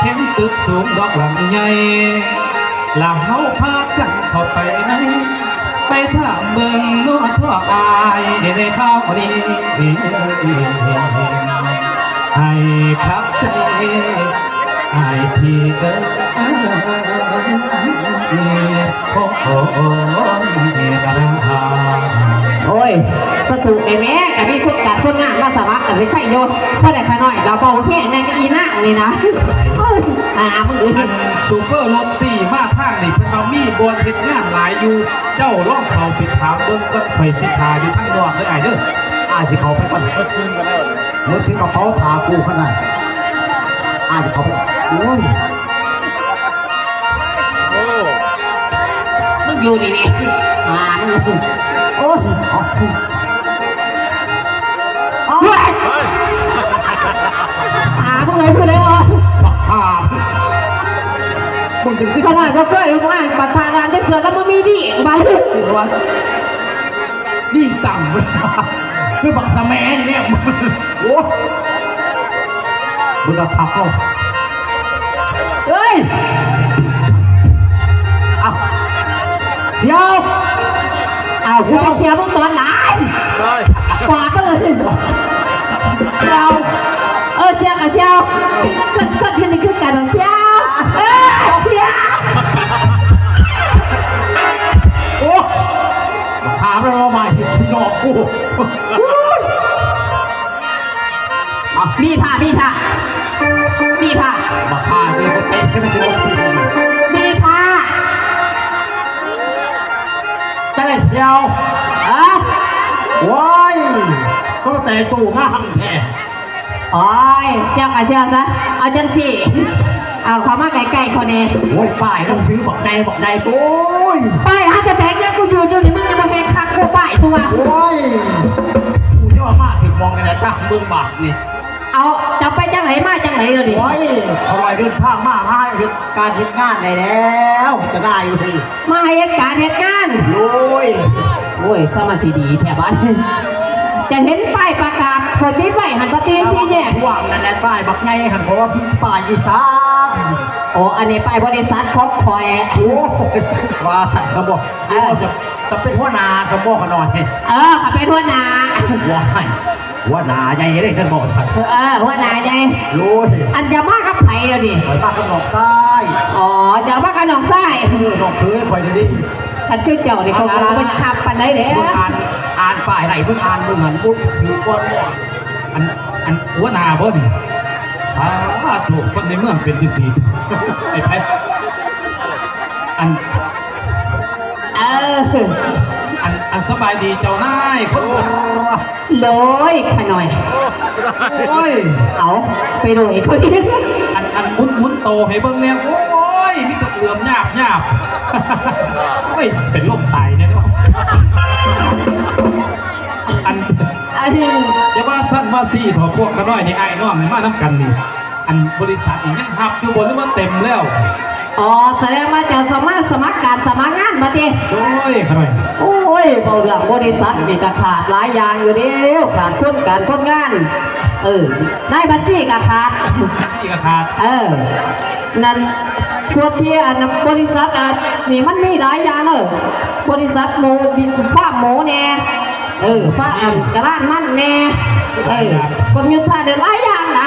ເຫັນຕຶກສູງດອກຫຼັງໃຫຍ່ ລະເຮົາພາກັນເຂົ້າໄປໃນ ໄປຖາມເບິ່ງເນາະ ທ້ອງອ້າຍ ໃນຄາວນີ້ ໃຫ້ຄັກໃຈ ອ້າຍພີ່ເອີຍ ໂອ້ ໂອ້ຍ ສາທຸແດ່ແມ້ ກະມີຄົນການຄົນງານມາສະໝັກກະຊິໄຄຢູ່ ພໍໄດ້ຂ້ານ້ອຍກະເວົ້າແຮງແດ່ອີນາງນີ້ນະ ເອີ ຫາມຶງເອີຍ. ອັນໂຊເຟີລົດສີ່ມາທາງນີ້ ເພິ່ນວ່າມີບ່ອນເຮັດງານຫຼາຍຢູ່ ເຈົ້າລອງເຂົ້າໄປຖາມເບິ່ງກ່ອນ ຂ້ອຍຊິຖ້າຢູ່ທາງນອກເດີອ້າຍເດີ. ອ້າຍຊິເຂົ້າໄປກ່ອນ ມຶງຖືກະເປົາຖ້າກູຂະໜາດ ອ້າຍຊິເຂົ້າໄປ. ໂອ້ຍ ມຶງຢູ່ນີ້ນີ້ ມາມຶງ ໂອ້ຍ ໂອ້ຍ ຫາມຶງເອີຍ ຜູ້ໃດອອກ ຫາ ມຶງຈະ ຂະໜາດບໍ່ເຄີຍມາບັດຜ່ານຮ້ານຈັກເທື່ອ ແຕ່ບໍ່ມີດີບາດນີ້ ດີຈັງ ຄືບັກສະແໝນີ້ ໂອ້ຍ ເບິ່ງຄັກເນາະ ເຮີ້ຍ ອ້າວ ສ່ຽວ ອ້າວ ກູເປັນສ່ຽວມຶງຕອນໃດ ໄດ້ ກວາດມາເລີຍ ສ່ຽວ ເອີ ສ່ຽວກະສ່ຽວ ຄົນ ຄົນທີ່ນີ້ຄືກັນ ສ່ຽວ ເອີ ສ່ຽວ ໂອ້ ຖາມແລ້ວວ່າມາເຮັດນອກກູ ມີພະ ມີພະ ມີພະ ບັກຂ້ານີ້ບໍ່ເຕະຂຶ້ນ ມີພະ ຈະໄດ້ສ່ຽວ ເອີ ໂອ້ຍ ກໍແຕ່ງໂຕງາມແທ້. ໂອ້ຍ ສ່ຽວກະສ່ຽວຊະ ເອົາຈັ່ງຊີ້ ເອົາເຂົ້າມາໃກ້ໆຂ້ອຍແດ່. ໂອ້ຍ ປ້າຍໜັງສືບັກໃຫຍ່ບັກໃຫຍ່ ໂອ້ຍ ປ້າຍຫາກະແຕກຍັງກູຢືນຢູ່ນີ້ ມຶງຍັງບໍ່ເຮັດຄັກກູປ້າຍຕົວະ. ໂອ້ຍ ກູຍ້ອນມາຖືກໝ່ອງນີ້ແຫຼະ ຕາມເບິ່ງບາດນີ້. ເອົາ ເຈົ້າໄປຈັ່ງໃດມາຈັ່ງໃດດຽວນີ້? ໂອ້ຍ ຂ້ອຍເດີນທາງມາຫາເຮັດການເຮັດງານໄດ້ແລ້ວ ຈະໄດ້ເວີຍ. ມາໃຫ້ເຮັດການເຮັດງານ. ໂອ້ຍ ໂອ້ຍ ສະມາຊິດີແທ້ບາດ ຈະເຫັນປ້າຍປະກາດຂ້ອຍຕິດໄວ້ຫັ້ນ ປະຕິ ສີ່ແຍກ ວ່າງນັ້ນແຫຼະ ປ້າຍບັກໃຫຍ່ຫັ້ນ ເພາະວ່າປ້າຍອີສານ. ໂອ້ ອັນນີ້ປ້າຍບໍລິສັດຂອງຂ້ອຍ. ໂອ້ ວ່າຊັ້ນຊະບໍ? ເອີ ຈະ ຈະເປັນຫົວໜ້າຊະບໍຂະນ້ອຍ? ເອີ ຂ້ອຍເປັນຫົວໜ້າ. ວ້າຍ ຫົວໜ້າໃຫຍ່ເດ້ ຄັນບອກຊັ້ນ. ເອີ ຫົວໜ້າໃຫຍ່. ໂອ້ຍ ອັນຈະມາກັບໃຜດຽວນີ້? ຂ້ອຍມາກັບນ້ອງຊາຍ. ອໍ ເຈົ້າມາກັບນ້ອງຊາຍ. ເອີ ນ້ອງເຂີຍຂ້ອຍນີ້ເດ້. ຄັນຄືເຈົ້ານີ້ ເຂົາກໍບໍ່ຢາກຮັບປານໃດແຫຼະ. ເບິ່ງອ່ານ ອ່ານປ້າຍໄດ້ ເບິ່ງອ່ານເບິ່ງຫັ້ນ ບຸດຖືກກ່ອນ. ອັນ ອັນຫົວໜ້າບໍ່ນີ້? ປາໂທ້ ຄົນໃນເມືອງເປັນຈັ່ງຊີ້. ໄອ້ໄຜ ອັນ ເອີ ອັນ ອັນສະບາຍດີເຈົ້ານາຍ ຄົນ ໂດຍ ຂະນ້ອຍ. ໂອ້ຍ ເອົາ ໄປໂດຍເຂົາອີກ. ອັນ ອັນໝຸນໆໂຕໃຫ້ເບິ່ງແດ່. ໂອ້ຍ ມີແຕ່ເຫຼືອມຍາບໆ. ໂອ້ຍ ເປັນລົມຕາຍແນ່ເນາະ. ອັນ ອັນ ຢ່າວ່າຊັ້ນວ່າຊີ້ເຖາະ ພວກຂະນ້ອຍນີ້ ອ້າຍນ້ອງນີ້ມານຳກັນນີ້ ອັນບໍລິສັດນີ້ຍັງຮັບຢູ່ບໍ່ ຫຼືວ່າເຕັມແລ້ວ? ອໍ ສະແດງວ່າເຈົ້າສະມາ ສະໝັກການສະໝັກງານມາຕິ? ໂດຍ ຂ້ອຍ ໂອ້ຍ ເວົ້າເລື່ອງບໍລິສັດນີ້ກະຂາດຫຼາຍຢ່າງຢູ່ເດ້ ຂາດຄົນການຄົນງານ ເອີ ນາຍບັນຊີກະຂາດ ບັນຊີກະຂາດ ເອີ ນັ້ນ ພວກທີ່ອັນບໍລິສັດອັນນີ້ມັນມີຫຼາຍຢ່າງເດີ ບໍລິສັດໝູ ຟາມໝູແດ່ ເອີ ຟາມອັນກະລານມັນແດ່ ເອີ ກົມໂຍທາແດ່ ຫຼາຍຢ່າງນະ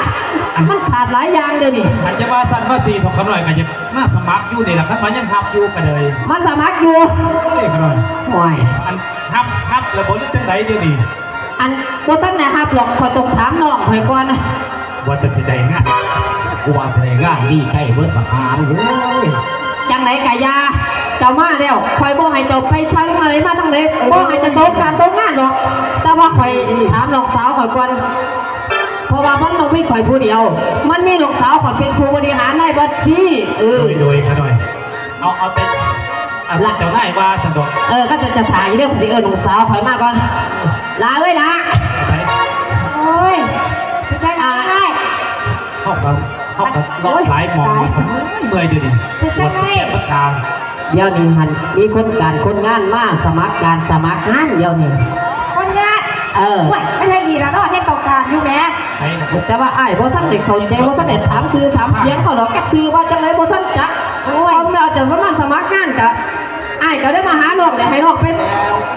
ມັນຂາດຫຼາຍຢ່າງດຽວນີ້. ຄັນຈະວ່າຊັ້ນວ່າຊີ້ ເຖົ້າຂ້ານ້ອຍກໍຢາກມາສະໝັກຢູ່ນີ້ລະ ຄັນວ່າຍັງຮັບຢູ່ກໍເລີຍມາສະໝັກຢູ່. ເອີຍ ຂ້ານ້ອຍ ອັນຮັບ ຮັບແລ້ວບໍ່ ຫຼືຈັ່ງໃດດຽວນີ້? ອັນບໍ່ທັນໄດ້ຮັບດອກ ຂ້ອຍຕ້ອງຖາມນ້ອງຂ້ອຍກ່ອນ. ວ່າແຕ່ຊິໄດ້ງານ ກູວ່າຊິໄດ້ງານ ດີໃຈເບິດບັກຫາເອີຍ. ຈັ່ງໃດກະຢ່າ ເຈົ້າມາແລ້ວ ຂ້ອຍບໍ່ໃຫ້ເຈົ້າໄປທາງໃດມາທາງໃດ ບໍ່ໃຫ້ເຈົ້າຕົກການຕົກງານດອກ. ແຕ່ວ່າຂ້ອຍຖາມນ້ອງສາວຂ້ອຍກ່ອນ ເພາະວ່າມັນບໍ່ມີຂ້ອຍຜູ້ດຽວ ມັນມີນ້ອງສາວຂ້ອຍເປັນຜູ້ບໍລິຫານນາຍບັນຊີ. ເອີ ໂດຍ ໂດຍ ຂ້ານ້ອຍ ເອົາ ເອົາແຕ່ ເອົາແຕ່ເຈົ້ານາຍວ່າຊັ້ນດອກ. ເອີ ກໍຈະ ຈະຖ້າຢູ່ເດີ ຂ້ອຍຊິເອີ້ນນ້ອງສາວຂ້ອຍມາກ່ອນ. ຫຼ້າເອີຍ ຫຼ້າ. ໂອ້ຍ ເປັນຈັ່ງໃດອ້າຍ? ເຮົາກໍ ເຮົາກໍເລາະຫຼາຍໝ່ອງ ໂອ້ຍ ເມື່ອຍດຽວນີ້ ເປັນຈັ່ງໃດ? ດຽວນີ້ຫັ້ນມີຄົນການຄົນງານມາສະໝັກການສະໝັກງານດຽວນີ້. ຄົນງານ? ເອີ. ໂອ້ຍ ມັນແຮ່ງດີແລ້ວເນາະ ແຮ່ງຕ້ອງການຢູ່ແໝ. ແຕ່ວ່າອ້າຍບໍ່ທັນໄດ້ເຂົ້າໃຈ ບໍ່ທັນໄດ້ຖາມຊື່ຖາມສຽງເຂົາດອກ ຈັກຊື່ວ່າຈັ່ງໃດບໍ່ທັນຈັກ. ໂອ້ຍ ເຂົາເຈົ້າຈະມາສະໝັກງານກະ ອ້າຍກໍໄດ້ມາຫານ້ອງ ໄດ້ໃຫ້ນ້ອງໄປ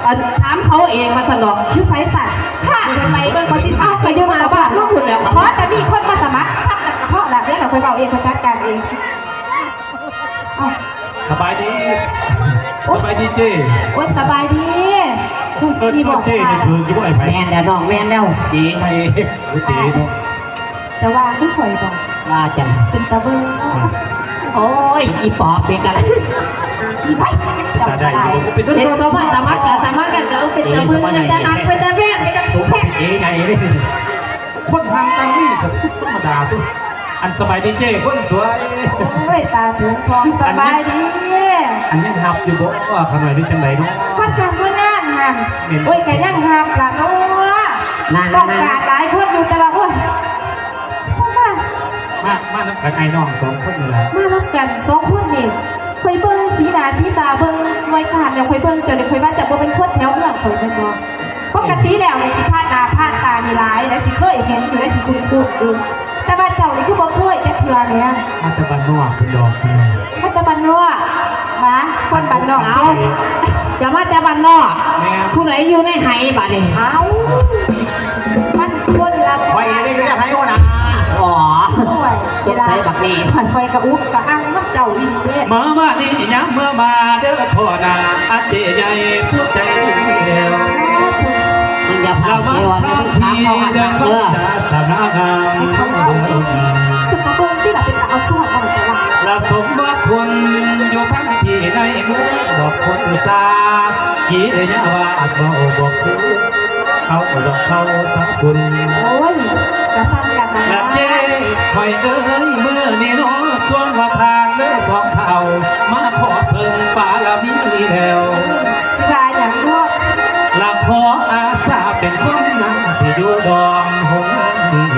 ອັນ ຖາມເຂົາເອງວ່າຊັ້ນດອກ. ຢູ່ໃສຊັ້ນ? ພາຂ້ອຍໄປເບິ່ງ ຂ້ອຍຊິ ເອົ້າ ກໍຢູ່ໜ້າບ້ານເຮົາພຸ້ນແຫຼະ. ຂໍແຕ່ມີຄົນມາສະໝັກ ສ່ຳນັ້ນກໍພໍລະ ດຽວຂ້ອຍເວົ້າເອງ ຂ້ອຍຈັດການເອງ. ເອົ້າ ສະບາຍດີ ໂອ້ຍ ສະບາຍດີເຈ້. ໂອ້ຍ ສະບາຍດີ. ເອີ້ນ ເອີ້ນເຈ້ນີ້ຖືກຢູ່ບໍ່ອ້າຍໄພ? ແມ່ນແລ້ວນ້ອງ ແມ່ນແລ້ວ. ເຈ້ໄພ ໂອ້ຍ ເຈ້ເນາະ. ຈະວ່າຄືຂ້ອຍບໍ່? ວ່າຈັ່ງ ເປັນຕາເບິ່ງ. ໂອ້ຍ ອີປອບນີ້ກະ ອີໄປ ຕາໄດ້ຢູ່ບໍ່? ເປັນ ເປັນຕົວມາຕາມາກະຕາມາກັນກະ ເອີ ເປັນຕາເບິ່ງ ເປັນຕາຮັກ ເປັນຕາແພງ ເປັນຕາແພງ. ເອໃຫຍ່ເດ້ ຄົນຫ່າງກັນນີ້ກະທຸກທຳມະດາຕົວະ. ອັນ ສະບາຍດີເຈ້ຄົນສວຍ. ໂອ້ຍ ຕາເຖິງທອງ ສະບາຍດີ. ອັນ ຍັງຮັບຢູ່ບໍ່ ຂ້ານ້ອຍ ຫຼືຈັ່ງໃດເນາະ? ຮອດການຮອດງານຫັ້ນ. ໂອ້ຍ ກະຍັງຮັບລະເນາະ ຕ້ອງການຫຼາຍຄົນຢູ່ ແຕ່ວ່າ ໂອ້ຍ ມາ ມານຳກັນອ້າຍນ້ອງສອງຄົນນີ້ລະ. ມານຳກັນສອງຄົນນີ້ ຂ້ອຍເບິ່ງສີໜ້າສີຕາ ເບິ່ງໜ່ວຍການແລ້ວ ຂ້ອຍເບິ່ງເຈົ້ານີ້ ຂ້ອຍວ່າເຈົ້າບໍ່ແມ່ນຄົນແຖວເມືອງຂ້ອຍແມ່ນບໍ່? ປົກກະຕິແລ້ວນີ້ຊິຜ່ານໜ້າຜ່ານຕານີ້ຫຼາຍ ແລະ ຊິເຄີຍເຫັນຢູ່ ແລະ ຊິຄຸ້ນໆຢູ່ ແຕ່ວ່າເຈົ້ານີ້ຄືບໍ່ເຄີຍຈັກເທື່ອແໝ. ມາແຕ່ບ້ານນອກພຸ້ນດອກ. ມາແຕ່ບ້ານນອກ ມາ ຄົນບ້ານນອກ. ເອົ້າ ຈະມາແຕ່ບ້ານນອກ. ແມ່ນ. ຜູ້ໃດຢູ່ໃນໄຫບາດນີ້? ເອົ້າ ມັນຄົນລະ ຂ້ອຍນີ້ຢູ່ໃນໄຫຫົວໜ້າ. ອໍ ໂອ້ຍ ສົງໄສບັກນີ້ ຂ້ອຍກະອຸກກະອັ່ງນຳເຈົ້າອີ່ຫຼີເດ້. ມາ ມານີ້ຍາມເມື່ອມາເດີພໍ່ໜ້າ ອາເຈ້ໃຫຍ່ຜູ້ໃຈດີແລ້ວ. ມັນຢ່າພາດເດ້ວ່າ ເດີ ເດີ ສະໜາງາມ ເຈົ້າກະເບິ່ງຕິລະ ເປັນຕາເອົາສອດບໍ່ລະ ລະສົມວ່າຄົນຢູ່ທາງທີ່ໃນເມືອງ ບອກຄົນສາ ກິລິຍາວາດເວົ້າບໍ່ຄື ເຂົາກໍຕ້ອງເຂົ້າສັງຄຸນ. ໂອ້ຍ ກະຊ່າງກັນນະ ນະເຈ້ຂ້ອຍເອີຍ ມື້ນີ້ເນາະ ຊວນວ່າທາງເດີສອງເຖົ້າ ມາຂໍເພິ່ງບາລະມີແລ້ວ. ຊິວ່າຫຍັງເນາະ? ລະຂໍອາສາເປັນຄົນນຳ ຊິຢູ່ດອງໂຮງງານນີ້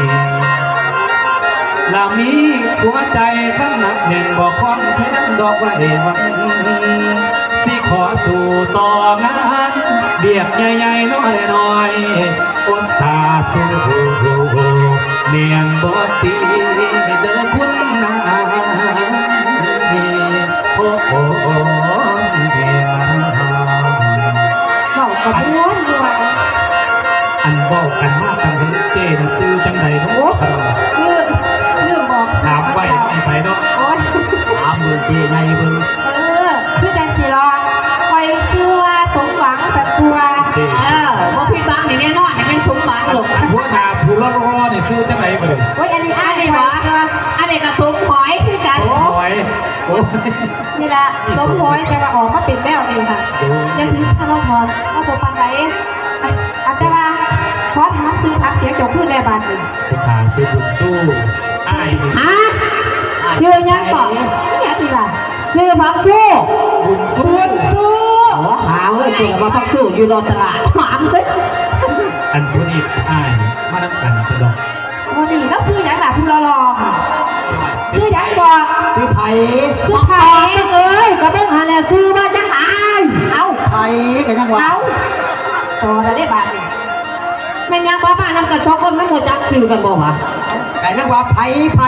ລະມີຫົວໃຈຄັນໜັກແໜ້ນ ບໍ່ຄອນແຄ້ນດອກໄວ້ວັນ ຊິຂໍສູ້ຕໍ່ງານ ວຽກໃຫຍ່ໆນ້ອຍໆ ອົດສາສູ້ ແມ່ນບໍ່ຕິເດີຄຸນນາຍ? ໂອ້ ໂອ້ ໂອ້ ເວົ້າກະມ່ວນມ່ວນ. ອັນເວົ້າກັນມາຕັ້ງເດີ ເຈ້ນະຊື່ຈັ່ງໃດເນາະ? ໂອ້ ລືມ ລືມບອກຊື່ ຖາມໄວ້ໃຫ້ໄປເນາະ. ໂອ້ຍ ຖາມເບິ່ງເຈ້ໃຫຍ່ເບິ່ງ. ເອີ ຄືຈັ່ງຊີ້ລະ ຂ້ອຍຊື່ວ່າສົມຫວັງສັດຕົວະ. ເອີ ບໍ່ຜິດຫວັງນີ້ແນ່ນອນ ໃຫ້ແມ່ນສົມຫວັງໂລດ. ອັນຫົວໜ້າຜູ້ຫຼໍ່ໆນີ້ຊື່ຈັ່ງໃດບາດນີ້? ໂອ້ຍ ອັນນີ້ອ້າຍຂ້ອຍ ອັນນີ້ກະສົມຫອຍຄືກັນ. ສົມຫອຍ ໂອ້ຍ ນີ້ລະ ສົມຫອຍ ແຕ່ວ່າອອກມາເປັນແນວນີ້ຫັ້ນ ໂອ້ຍ ຢ່າຖືສາເນາະ ເຮົາບໍ່ປານໃດ. ອາ ແຕ່ວ່າຂໍຖາມຊື່ຖາມສຽງເຈົ້າຄືນແດ່ບາດນີ້. ຂ້າຊື່ບຸນຊູ ອ້າຍ ຮະ? ຊື່ຫຍັງເກາະ? ອີ່ຫຍັງນີ້ລະ? ຊື່ຜັກຊູ ບຸນຊູ ບຸນຊູ. ໂອ້ ຫາເອີຍ ເພິ່ນວ່າຜັກຊູຢູ່ລອດຕະຫຼາດ ຖາມເລີຍ. ອັນຜູ້ນີ້ອ້າຍມານຳກັນຊະດອກ. ໂອ້ ນີ້ລາວຊື່ຫຍັງລະ ຜູ້ຫຼໍ່ໆ? ຊື່ຫຍັງເກາະ? ຊື່ໃຜ? ຊື່ໃຜ? ເອີຍ ກະເບິ່ງຫັ້ນແຫຼະ ຊື່ວ່າຈັ່ງໃດ? ເອົ້າ ໃຜກະຍັງວ່າ ເອົ້າ ສອນລະເດ້ບາດນີ້. ແມ່ນຫຍັງວ່າມານຳກັນສອງຄົນ ມັນບໍ່ຈັກຊື່ກັນບໍ່ຫວາ? ກະຍັງວ່າໃຜ ໃຜ?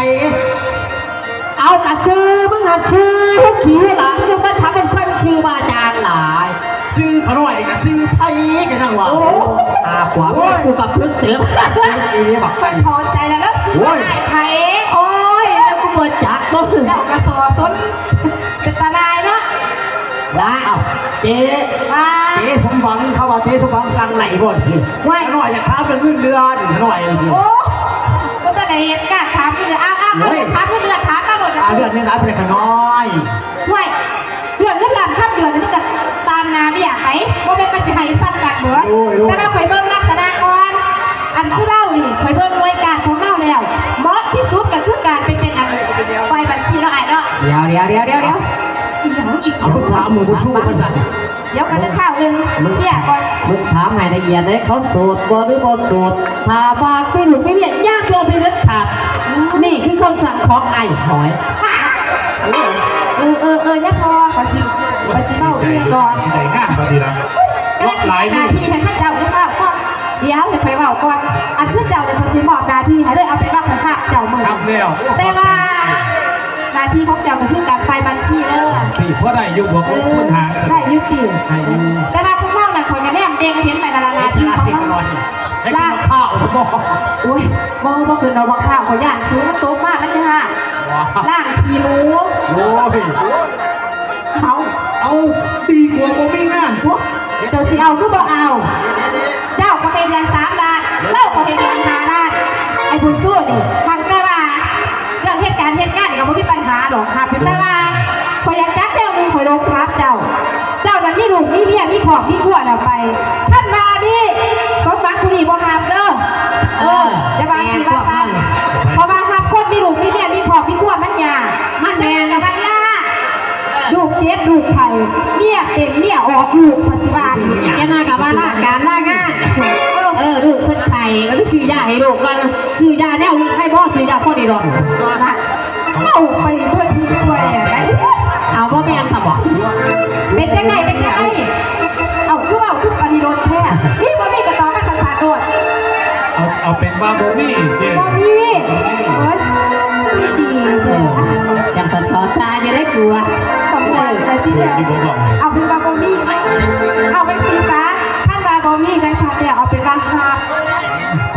ເອົາ ກະຊື່ມຶງຫັ້ນຊື່ ຂີ້ຫຼານ ມຶງມາຖາມມັນຄ່ອຍ ມັນຊື່ວ່າຈັ່ງໃດ? ຊື່ຂ້ານ້ອຍກະຊື່ໃຜກະຍັງວ່າ. ໂອ້ ອາ ຂວາ ໂອ້ຍ ກູກະພຶດເຕີບ ອີ່ບັກໄປ. ເຂົ້າໃຈແລ້ວ ລາວຊື່ວ່າອ້າຍໃຜ? ໂອ້ຍ ລາວກະບໍ່ຈັກເນາະ. ເຈົ້າກະສໍ້ສົນ ເປັນຕາລາຍເນາະ. ລະ ເອົ້າ ເຈ້ ວ່າ ເຈ້ສົມຫວັງ ເຂົາວ່າເຈ້ສົມຫວັງສັ່ງໄລ່ບໍ່ນີ້? ຫ້ວຍ ຂ້ານ້ອຍຢາກຖາມເລື່ອງເງິນເດືອນຂ້ານ້ອຍນີ້. ໂອ້ ບໍ່ທັນໄດ້ເຮັດການຖາມເງິນເດືອນ. ເອົາ ເອົາ ເອົາ ໂອ້ຍ ຖາມເງິນເດືອນ ຖາມມາໂລດ. ອາ ເດືອນໜຶ່ງຫຼາຍປານໃດຂ້ານ້ອຍ? ຫ້ວຍ ເດື ເງິນລ້ານຄຳເດືອນນີ້ມັນກໍຕາມໜ້າວຽກໄປ ບໍ່ແມ່ນວ່າຊິໃຫ້ຊ້ຳກັນເບິດ. ໂອ້ຍ ໂອ້ຍ ແຕ່ວ່າຂ້ອຍເບິ່ງລັກສະນະກ່ອນ ອັນຄືລາວນີ້ ຂ້ອຍເບິ່ງໜ່ວຍການຂອງລາວແລ້ວ ເໝາະທີ່ສຸດກໍຄືການໄປເປັນອັນ ຝ່າຍບັນຊີເນາະ ອ້າຍເນາະ. ດຽວໆໆໆ ອີຫຍັງອີກ? ເອົາ ມຶງຖາມ ມຶງບໍ່ຮູ້ວ່າຊັ້ນ. ດຽວກັນເດີ ຄາວໜຶ່ງ ເຄຍກ່ອນ. ມຶງຖາມໃຫ້ລະອຽດເດ້ ເຂົາໂສດບໍ່ ຫຼືບໍ່ໂສດ? ຖ້າວ່າມີລູກມີເມຍ ຢ່າໂສດເດັດຂາດ. ນີ້ຄືຄຳສັ່ງຂອງອ້າຍຫອຍ. ເອີ ເອີ ເອີ ຢ່າພໍ ຂ້ອຍຊິ ຂ້ອຍຊິເວົ້າເລື່ອງດອກ. ຊິໄດ້ງານບໍ່ດີລະ. ກຳລັງຊິແບ່ງໜ້າທີ່ໃຫ້ເຂົາເຈົ້າ ຢ່າຟ້າວກ່ອນ. ດຽວໃຫ້ຂ້ອຍເວົ້າກ່ອນ. ອັນຄືເຈົ້ານີ້ ຂ້ອຍຊິມອບໜ້າທີ່ໃຫ້ເລີຍ. ເອົາເປັນວ່າຂ້ອຍຮັບເຈົ້າມື້ນີ້ ຮັບແລ້ວ. ແຕ່ວ່າ ໜ້າທີ່ຂອງເຈົ້າກໍຄືການຝ່າຍບັນຊີເດີ. ຊິພໍໄດ້ຢູ່ບໍ່? ເອີ ຄູນຫາ ໄດ້ຢູ່ຕິ? ໄດ້ຢູ່. ແຕ່ວ່າຂອງເຮົານັ້ນ ຂ້ອຍກໍແນມເບິ່ງເຫັນໄປນັ້ນລະ ໜ້າທີ່ຂອງເຮົາ. ລ້າງ ໂອ້ຍ ບໍ່ ບໍ່ຂຶ້ນດອກໝາກພ້າວ ຂ້ອຍຢ້ານສູງ ມັນຕົກມາມັນຍາກ. ລ້າງຂີ້ໝູ. ໂອ້ຍ ເອົາ ເອົາ ດີກວ່າບໍ່ມີງານຕົວະ. ເຈົ້າຊິເອົາຄືບໍ່ເອົາ? ເຈົ້າກໍເຮັດເດືອນສາມລ້ານ ລາວກໍເຮັດເດືອນຫ້າລ້ານ. ໄອ້ບຸນຊູນີ້ ຫາກແຕ່ວ່າເລື່ອງເຮັດການເຮັດງານນີ້ກໍບໍ່ມີບັນຫາດອກ ຮັບຢູ່. ແຕ່ວ່າຂ້ອຍຢາກຈັດແນວໜຶ່ງ ຂ້ອຍລົງຖາມເຈົ້າ. ເຈົ້ານັ້ນມີລູກມີເມຍ ມີຄອບມີຄົວແລ້ວໄປ? ຄັນວ່າມີ ສົມຫວັງຜູ້ນີ້ບໍ່ຮັບເດີ. ເອີ ຢ່າວ່າຊິວ່າຊັ້ນ ເພາະວ່າຮັບຄົນມີລູກມີເມຍ ມີຄອບມີຄົວມັນຍາກ. ມັນແມ່ນ ມັນຍາກ. ລູກເຈັບລູກໄຂ້ ເມຍເປັນເມຍອອກລູກ ເພິ່ນຊິວ່າອີກ. ຢ່າງໜ້ອຍກໍວ່າລາການລາງານ. ເອີ ເອີ ລູກເພິ່ນໄຂ້ ກໍໄປຊື້ຢາໃຫ້ລູກກ່ອນ. ຊື້ຢາແນວໃຫ້ບໍ່? ຊື້ຢາພໍດີດອກ. ເວົ້າໄປທົ່ວທີ່ທົ່ວແດນໄດ໋. ເອົາ ບໍ່ແມ່ນຊະບໍ? ເປັນຈັ່ງໃດ? ເປັນຈັ່ງໃດ? ເອົາ ຄືເວົ້າຄືອັນນີ້ໂດນແທ້. ມີບໍ່ມີກໍຕອບມາສັດໆໂລດ. ເອົາ ເອົາເປັນວ່າບໍ່ມີເດ້. ບໍ່ມີ. ໂອ້ຍ ດີເດີ. ຈັ່ງສະທ້ອນຕາຢູ່ໄດ້ກົວ. ກຳລັງໄປທີ່ແລ້ວ. ເອົາເປັນວ່າບໍ່ມີ. ເອົາໄປຊີ້ສາ. ຄັນວ່າບໍ່ມີຈັ່ງຊັ້ນແລ້ວ ເອົາເປັນວ່າຮັບ.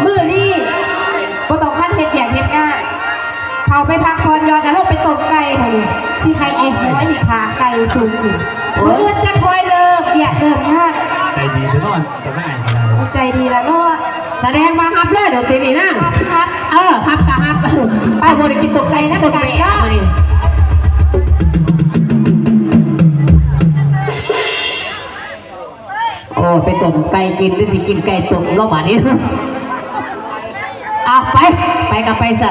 ມື້ນີ້ບໍ່ຕ້ອງຄັນເຮັດວຽກເຮັດງານ. ເຂົ້າໄປພັກຜ່ອນຢ່ອນອາລົມ ໄປຕົ້ມໄກ່ມື້ນີ້. ຊິໃຫ້ໄອ້ຫອຍນີ້ຂ້າໄກ່ສູງນີ້. ໂອ້ຍ ມື້ອື່ນຈັກຄ່ອຍເລີ່ມວຽກເລີ່ມງານ. ໃຈດີເດີເນາະ ເຈົ້ານາຍ. ໃຈດີລະເນາະ. ສະແດງວ່າຮັບເລີຍດອກຕີນີ້ນາງ. ຮັບ ເອີ ຮັບກໍຮັບ. ໄປ ບໍ່ໄດ້ກິນຕົ້ມໄກ່ນຳກັນເນາະ. ໂອ້ ໄປຕົ້ມໄກ່ກິນ ຫຼືຊິກິນໄກ່ຕົ້ມເນາະບາດນີ້. ອ່ະ ໄປ ໄປກໍໄປຊະ.